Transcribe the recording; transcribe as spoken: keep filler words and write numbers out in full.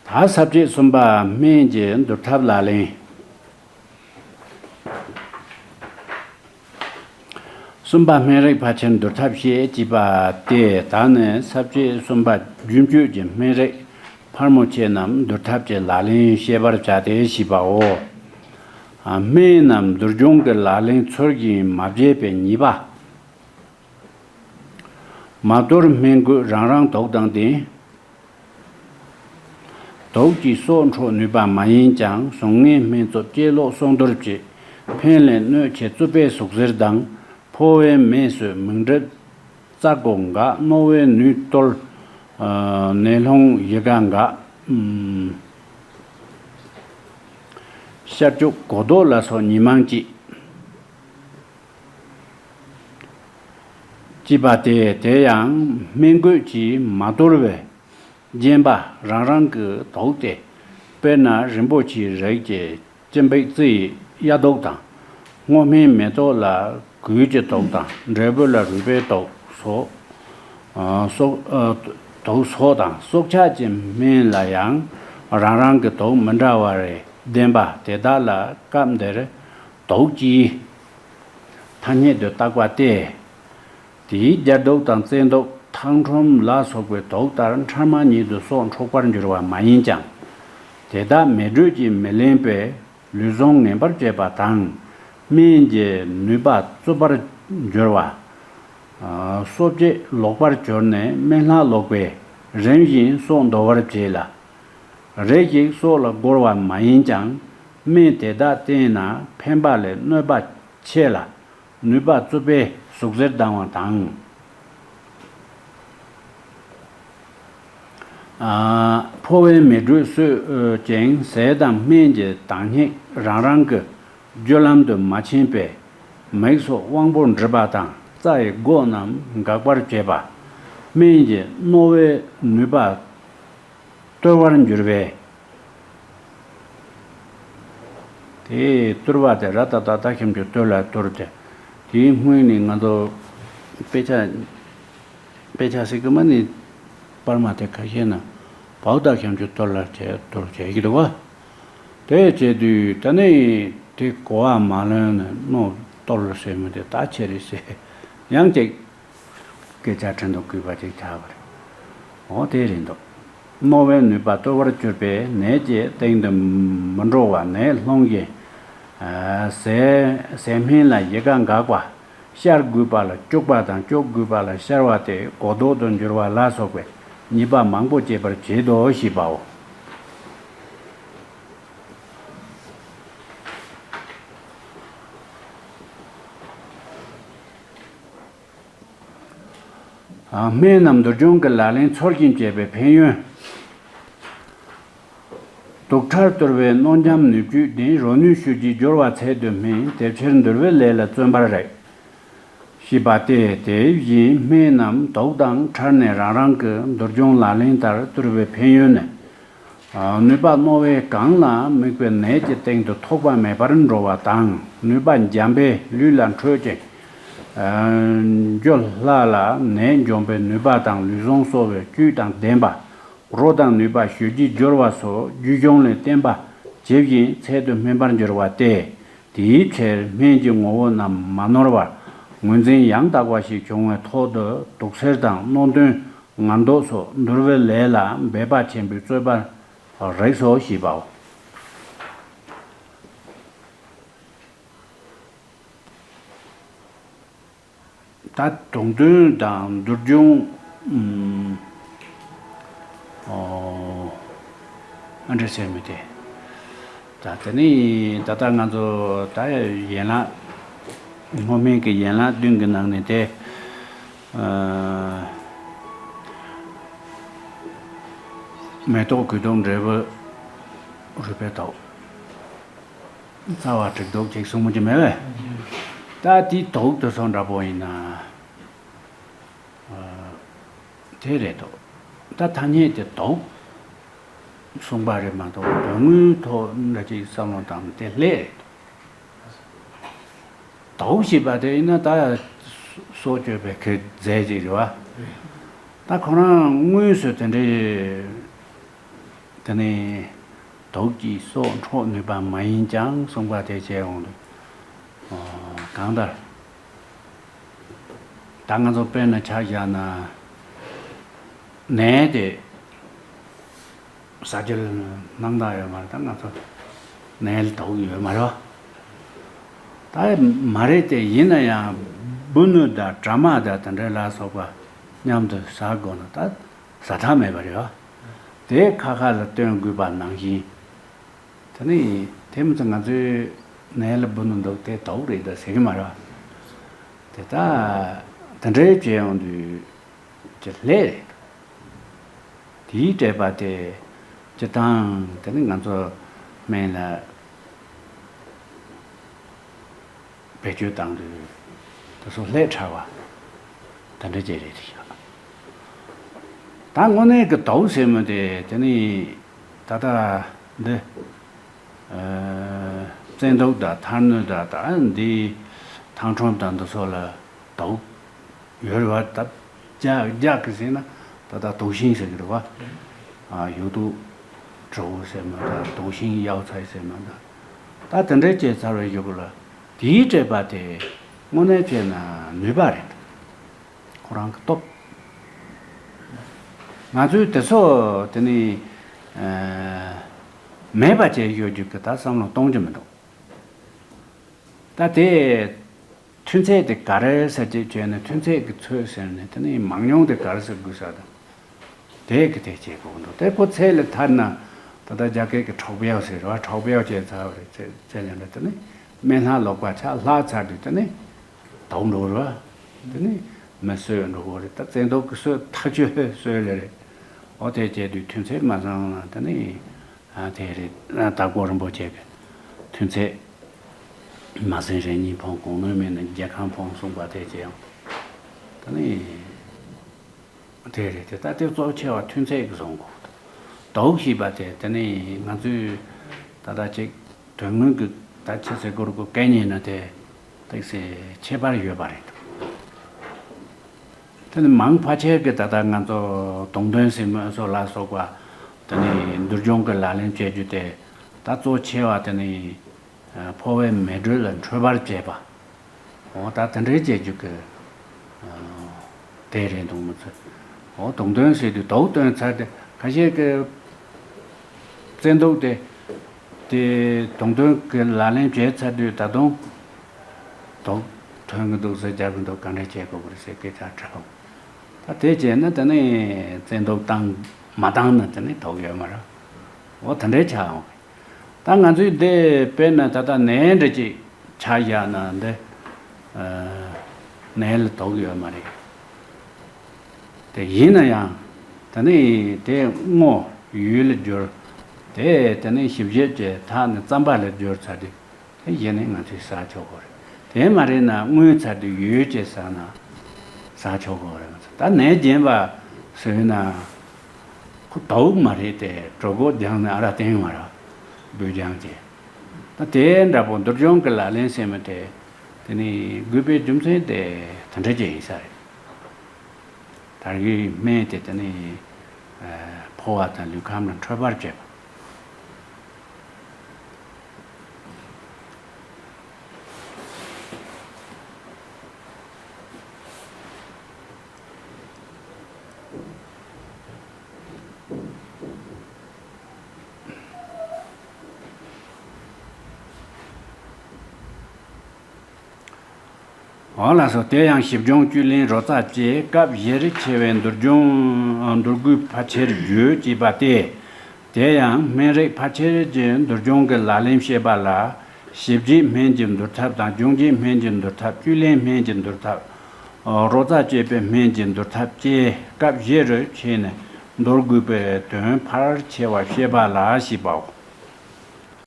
ད་ས་བཅད་གསུམ་པ་སྨན་གྱི་འདུལ་ཐབས་ལག་ལེན། གསུམ་པ་སྨན་རིགས་ཕལ་ཆེར་འདུལ་ཐབས་ཞེས་བགྱིས་པ་སྟེ། ད་ནི་ས་བཅད་གསུམ་པ་རྒྱུན་སྤྱོད་ཀྱི་སྨན་རིགས་ཕལ་མོ་ཆེ་རྣམས་འདུལ་ཐབས་ཀྱི་ལག་ལེན་བཤད་པར་བྱ་སྟེ་ཞེས་པའོ། སྨན་རྣམས་འདུལ་སྦྱོང་གི་ལག་ལེན་ཚུལ་བཞིན་མ་བྱས་པའི་ཉེས་པ། མ་དོར་སྨན་བཀོལ་རང་རང་དོགས་དང་ལྡན། དོགས་ཀྱིས་སྲོག་འཕྲོག་ནུས་པ་མ་ཡིན་ཀྱང་། གཟུགས་ངན་སྨན་བཙོག་ལྕེ་ལོག་སྲོག་འདོར་བྱེད། ཕན་ལས་གནོད་བྱེད་རྩུབ་པའི་ཟུག་གཟེར་དང་། ཕོ་བའི་མེས་བསྲོས་མིག་འགྲིབ་རྩ་སྒོ་འགག་རྣོ་བའི་ནུས་གཏོར་ནད་སློང་ཡི་ག་འགག་ཤར་སྐྱོབ་གོ་ལྡོག་ལ་སོགས་ཉེས་མང་ཅི། ཅེས་པ་སྟེ། དེ་ཡང་སྨན་བཀོལ་གྱིས་མ་དོར་བའི་རྐྱེན་པས་རང་རང་གི་དོགས་ཏེ། དཔེར་ན་རིན་པོ་ཆེའི་རིགས་ཀྱི་སྤྱི་འབིགས་རྩི་ཡི་གཡའ་དོགས་དང་། སྔོ་སྨན་མེ་ཏོག་ལ་གོས་ཀྱི་དོགས་དང་། འབྲས་བུ་ལ་རུས་པའི་དོགས་སོགས། ཨ་སྲོག་ཨ་དོགས་སོགས་དང་། སྲོག་ཆགས་ཀྱི་སྨན་ལ་ཡང་རང་རང་གི་དོགས་མི་འདྲ་བ་རེ་ལྡན་པ་དེ་དག་ལ་སྐབས་འདིར་དོགས་ཀྱིས་ཐ་སྙད་དུ་བཏགས་པ་སྟེ། དེའི་རྒྱ་དོགས་དང་བཙན་དོགས་ཐག་ཁྲོམ་ལ་སོགས་པའི་དོགས་ལྟར་འཕྲལ་མ་ཉིད་དུ་སྲོག་འཕྲོག་པར་འགྱུར་བ་མ་ཡིན་ཀྱང་། དེ་དག་མེ་དྲོད་ཀྱིས་མི་ལེན་པས་ལུས་ཟུངས་ངན་པར་བྱེད་པ་དང་། སྨན་གྱི་ནུས་པ་རྩུབ་པར་འགྱུར་བ། གསོ་བྱེད་ལོག་པར་གྱུར་ནས་སྨན་ལྷག་ལོག་པས་རིམ་བཞིན་སྲོག་འདོར་བར་བྱེད་ལ། རེ་ཞིག་སྲོག་ལ་རྒོལ་བ་མ་ཡིན་ཀྱང་། སྨན་དེ་དག་བསྟེན་ན་ཕན་པ་ལས་གནོད་པ་ཆེ་ལ། ནུས་པ་རྩུབ་པས་ཟུག་གཟེར་ལྡང་བ་དང་། ཨ་ཕོ་བའི་མེ་དྲོད་གསོད་ཅིང་ཟས་དང་སྨན་གྱི་དྭངས་སྙིགས་རང་རང་གི་རྒྱུ་ལམ་དུ་མ་ཕྱིན་པས་མིག་སོགས་དབང་པོ་འགྲིབ་པ་དང་། རྩ་ཡི་སྒོ་རྣམས་འགག་པར་བྱེད་པ། སྨན་གྱི་རྣོ་བའི་ནུས་པ་གཏོར་བར་འགྱུར་བས། དེ་གཏོར་བ་དེ་ར་ཏ་ཏ་ཏ་ཁྱེམ་ཆུ་གཏོར་ལ་གཏོར་ཏེ། དེའི་སྔོན་ནས་ང་ཚོ་དཔེ་ཆ་དཔེ་ཆ་ཟེར་གི་མ་ནི་པར་མ་དེ་ཁ་ཤས་ན་བའུ་ཏ་ཁྱེམ་ཆུ་གཏོར་ལ་བྱས་གཏོར་བྱས་ཀྱི་འདུག་ག་དེ་བྱས་དུས་ད་ནི་དེ་གོ་བ་མ་ལོན་ནས་རྣོ་གཏོར་ཟེར་མི་དེ་ད་ཆེ་རེད་ཟེར། ཡང་ཅིག་སྐད་ཆ་དྲན་དུ་དགོས་པ་ཅིག་ཆགས་པ་རེད། འོ་དེ་རེད་འདུག་རྣོ་བའི་ནུས་པ་གཏོར་བར་གྱུར་པས་ནད་ཀྱི་སྟེང་དུ་མི་འགྲོ་བ། ནད་སློང་གི་ཟས་ཟས་སྨན་ལ་ཡི་ག་འགག་པ། བཤར་དགོས་པ་ལ་སྐྱུག་པ་དང་སྐྱུག་དགོས་པ་ལ་བཤར་བ་སྟེ་གོ་ལྡོག་ཏུ་འགྱུར་བ་ལ་སོགས་པའི་ཉེས་པ་མང་པོ་སྐྱེད་པར་བྱེད་དོ་ཞེས་པའོ། སྨན་རྣམས་འདུལ་སྦྱོང་གི་ལག་ལེན་ཚུལ་བཞིན་བྱས་པའི་ཕན་ཡོན། དུག་ཁྲག་གཏོར་བའི་རྣོ་འཇམ་ནུས་བཅུད་ལྡན། རོ་ནུས་ཞུ་རྒྱུའི་སྦྱོར་བ་ཚད་དུ་སྨིན། དེ་ཕྱིར་འདུལ་བའི་ལས་ལ་བརྩོན་པར་རིགས། ཞེས་པ་སྟེ། དེ་བཞིན་སྨན་རྣམས་དུག་དང་ཕྲལ་ནས་རང་རང་གི་འདུལ་སྦྱོང་ལག་ལེན་ལྟར་གཏོར་བའི་ཕན་ཡོན་ནི། ནུས་པ་རྣོ་བས་གང་ལ་དམིགས་པའི་ནད་ཀྱི་སྟེང་དུ་ཐོགས་པ་མེད་པར་འགྲོ་བ་དང་། ནུས་པ་འཇམ་པས་ལུས་ལ་འཕྲོད་ཅིང་། རྒྱུ་ལྷ་ལ་ནད་འཇོམས་པའི་ནུས་པ་དང་། ལུས་ཟུངས་གསོ་བའི་བཅུད་དང་ལྡན་པ། རོ་དང་ནུས་པ་ཞུ་རྒྱུའི་སྦྱོར་བ་སོགས་རྒྱུད་གཞུང་ལས་བསྟན་པ་ཇི་བཞིན་ཚད་དུ་སྨིན་པར་འགྱུར་བ་སྟེ། དེའི་ཕྱིར་སྨན་གྱི་ངོ་བོ་རྣམས་མ་ནོར་བར་ངོས་འཛིན་ཡང་དག་པ་ཞིག་བྱུང་བའི་ཐོག་ཏུ་དུག་སེལ་དང་རྣོ་འདོན་ངན་ལྡོག་སོགས་འདུལ་བའི་ལས་ལ་འབད་པ་ཆེན་པོས་རྩོད་པར་རིགས་སོ་ཞེས་པའོ། ད་དུག་འདོན་དང་འདུལ་སྦྱོང་། ཨོ། ཨ་འདྲ་ཟེར་མི་དེ། ད་དེ་ནི་ད་ལྟ་ང་ཚོ་ད་ཡན་ལག་སྔོ་སྨན་གྱི་ཡན་ལག་བདུན་གྱི་ནང་ནས་དེ། ཨ། མེ་ཏོག་གོས་དོག་འབྲས་བུ་རུས་པའི་དོགས། རྩ་བ་དྲུག་དོགས་ཅིག་གསུངས་མོ་ཅིག་མེད་པས། ད་དེའི་དོགས་དེ་ཚོ་འདྲ་པོ་ཡིན་ན། དེ་རེད་དོ། ད་ཐ་སྙད་དེ་དོགས་གསུངས་པ་རེད་མ་གཏོགས་དོན་དངོས་ཐོག་འདྲ་ཅིག་བསམ་བློ་བཏང་ན་དེ་ལྷད་རེད་དོ། དོགས་ཞེས་པ་དེ་ཡིན་ན་ད་སྲོག་གཅོད་པའི་གི་རྫས་ཅིག་རེད་བ། ད་ཁོ་རང་དངོས་སུ་དེ་འདྲའི་ དེ་ནས་དུག་གིས་སྲོག་འཕྲོག་ནུས་པ་མ་ཡིན་ཀྱང་གསུངས་པ་དེ་བྱས་འོང་དུས། གང་ལྟར། ད་ང་ཚོ་དཔེར་ན་ཆ་བཞག་ན། ནད་དེ་ཟ་རྒྱུ་ལ་སྣང་དག་ཡོད་མ་རེད། ད་ང་ཚོ་ནད་ལ་དུག་ཡོད་མ་རེད་བ། ད་མ་རེད་དེ། ཡིན་ན་ཡང་སྦུ་ནུ་དང་དྲ་མ་དང་དེ་འདྲ་ལ་སོགས་པ་མཉམ་དུ་ཟ་དགོས་ན་ད་ཟ་ཐབས་མེད་པ་རེད་བ། དེ་ཁ་ཁ་ལ་སྟོན་དགོས་པ་ནང་བཞིན། དེ་ནི་དེ་མི་ཚད་ང་ཚོའི་ནད་ལ་སྦུ་ནུ་འདུག་དེ་དུག་རེད་ད་ཟེར་གི་མ་རེད་བ། དེ་ད་དེ་འདྲའི་བྱས་ཡོང་དུས་ཀྱི་ལྷད་རེད། དེའི་སྤྲད་པ་དེ་སྤྱིར་བཏང་དེ་ནི་ང་ཚོ་སྨན་ལ་བེད་སྤྱོད་བཏང་དུས་དེ་ཚོ་ལྷད་ཕྲ་བ་དེ་འདྲ་ཅིག་རེད་ཤག་ད་དངོས་གནས་ཀྱི་དུག་ཟེར་མི་དེ་དེ་ནི་ད་ལྟ་འདི་བཙན་དུག་དང་ཐར་ནུས་དང་ད་འདི་ཐང་ཁྲོམ་དང་འདི་ཚོ་ལ་དུག་ཡོད་རེད་བ། ད་རྒྱ་རྒྱ་གི་ཟེར་ན་ད་ལྟ་དུག་ཤིང་ཟེར་གི་རེད་བ། ཡུག་དུག་གྲི་བོ་ཟེར་མ་ད་དུག་ཤིང་གཡའ་ཚ་ཟེར་མ་ད། ད་དེ་འདྲའི་སྐྱེས་ཚར་བའི་གཞུག་ལ་དེའི་སྤྲད་པ་དེ་དངོས་གནས་བྱས་ན་ནུས་པ་རེད། ཁོ་རང་གི་སྟོབས། ང་ཚོས་དེ་ཚོ་དེ་ནི་མེད་པ་བྱས་ཡོད་རྒྱུ་གི་ད་བསམ་བློ་གཏོང་རྒྱུ་མི་འདུག་ད་དེ་ཐུན་ཚད་དེ་ག་རེ་ཟེར་ཅིག་བྱས་ནས་ཐུན་ཚད་ཀྱི་ཚོད་ཟེར་ནས་དེ་ནི་མང་ཉུང་དེ་ག་རེ་ཟེར་དགོས་ས་དང་། དེ་གི་དེ་བྱེད་དགོས་འདུག་དེ་ཁོ་ཚད་ལས་ཐར་ན་ད་ལྟ་རྒྱ་སྐད་ཀྱི་超标ཟེར་བ།超标བྱས་ཚར་བ་རེད། ཚད་ཚད་ལས་འདྲ་དེ་ནི་སྨན་ལྷ་ལོག་པ་ཆ་ལྷག་ཚར་དུས་དེ་ནི་དུག་འགྲོ་རེད་བ། དེ་ནི་མི་གསོད་འགྲོ་གི་རེད། ད་བཙན་དུག་གི་གསོད་ཐག་ཆོད་གསོད་ལེ་རེད། འོ་དེ་བྱས་དུས་ཐུན་ཚད་མ་བཟང་ན་དེ་ནི་ཨ་དེ་རེད། ཨ་དྭགས་པོ་རིན་པོ་ཆེ་གི་ཐུན་ཚད་མ་ཟིན་རེ་གཉིས་ཕོངས་གོང་ནོན་མེད་ན་རྒྱལ་ཁམས་ཕོངས་གསུངས་པ་དེ་བྱས་ཡང་དེ་ནི། དེ་རེད་དེ། ད་དེ་གཙོ་ཆེ་བ་ཐུན་ཚད་ཀྱི་བཟང་གོ། དུག་ཞེས་པ་དེ་དེ་ནི་ང་ཚོས་ད་ལྟ་ཅིག་དོན་དངོས་ཀྱི་ད་ཆེ་ཚད་སྐོར་གྱི་སྐད་ཉན་ན་དེ་ཏོག་ཙམ་ཁྱད་པར་ཡོད་པ་རེད། དེ་ནི་མང་ཕལ་ཆེར་གྱི་ད་ལྟ་ང་ཚོ་དུང་འདོན་ཟེར་མི་སོགས་ལ་སོགས་པ་དེ་ནི་འདུལ་སྦྱོང་གི་ལག་ལེན་བྱེད་རྒྱུ་དེ་ད་གཙོ་ཆེ་བ་དེ་ནི། ཕོ་བའི་མེ་དྲོད་ལ་འཕྲོད་པར་བྱེད་པ། འོ་ད་དེ་འདྲའི་བྱེད་རྒྱུ་གི་དེ་རེད་འདུག་མི་ཚེ། འོ་དུང་འདོན་ཟེར་དུས་དུག་བཏོན་ཚར་ཏེ་ཁ་ཤས་ཀྱི་བཙན་དུག་དེ་དེ་དུང་འདོན་གྱི་ལག་ལེན་བྱས་ཚར་དུས་ད་དུང་དུག་ཐོན་གི་འདུག་ཟེར་རྒྱག་གི་འདུག་ག་འདྲ་བྱེད་དགོས་གི་རེད་ཟེར་སྐད་ཆ་དྲིས་པ། ད་དེ་བྱས་ན་དེ་ནི་བཙན་དུག་བཏང་མ་བཏང་ན་དེ་ནི་དུག་ཡོད་མ་རེད། འོ་དེ་འདྲའི་ཆགས་འོང་གི། ད་ང་ཚོའི་འདི་དཔེར་ན་ད་ལྟ་ནད་འདྲ་ཅིག་ཆ་བཞག་ན་འདི་ནད་ལ་དུག་ཡོད་མ་རེད། དེ་ཡིན་ན་ཡང་ད་ནི་དེ་སྔོ་ཡུལ་ལ་བསྒྱུར། དེ་དེ་ནི་ཞིབ་བཤེར་གྱི་ཐག་ནས་རྩམ་པ་ལ་བསྒྱུར་ཚར་དུས་དེ་གཞི་ནས་ང་ཚོས་ཟ་ཆོག་གི་རེད། དེ་མ་རེད་ན་བརྔོས་ཚར་དུས་ཡོས་བྱས་ཟ་ན་ཟ་ཆོག་གི་རེད། ད་ནད་རྐྱེན་པ་ཟོས་ན། ཁོ་དུག་མ་རེད་དེ་གྲོད་ཁོག་རྒྱངས་ནས་ཨ་རག་བཏུང་བ་ར་འབུ་རྐྱང་བྱས། ད་དེ་འདྲ་པོ་འདུལ་སྦྱོང་གི་ལག་ལེན་ཟེར་མི་དེ་དེ་ནི་དགོས་པའི་རྒྱུ་མཚན་དེ་དེ་འདྲ་ཅིག་ཡིན་ས་རེད། དར་གྱི་སྨན་དེ་དེ་ནི་ཕོ་བ་དང་ལུས་ཁམས་ལ་འཕྲོད་པར་བྱེད་པ། འོ་ལགས་སོ། དེ་ཡང་ཞིབ་སྦྱོང་བཅུད་ལེན་རོ་ཙ་བཅས་སྐབས་བཞི་རེ་ཆེ་བའི་འདུལ་སྦྱོང་འདུལ་དགོས་ཕལ་ཆེར་བརྗོད་ཅེས་པ་སྟེ། དེ་ཡང་སྨན་རིགས་ཕལ་ཆེར་གྱི་འདུལ་སྦྱོང་གི་ལག་ལེན་བྱེད་པ་ལ་ཞིབ་བྱེད་སྨན་གྱི་འདུལ་ཐབས་དང་སྦྱོང་བྱེད་སྨན་གྱི་འདུལ་ཐབས། བཅུད་ལེན་སྨན་གྱི་འདུལ་ཐབས། རོ་ཙ་བཅས་པའི་སྨན་གྱི་འདུལ་ཐབས་བཅས་སྐབས་བཞི་རུ་ཕྱེ་ནས་འདུལ་དགོས་པའི་དོན་ཕལ་ཆེ་བ་བཤད་པ་ལ་ཞེས་པའོ།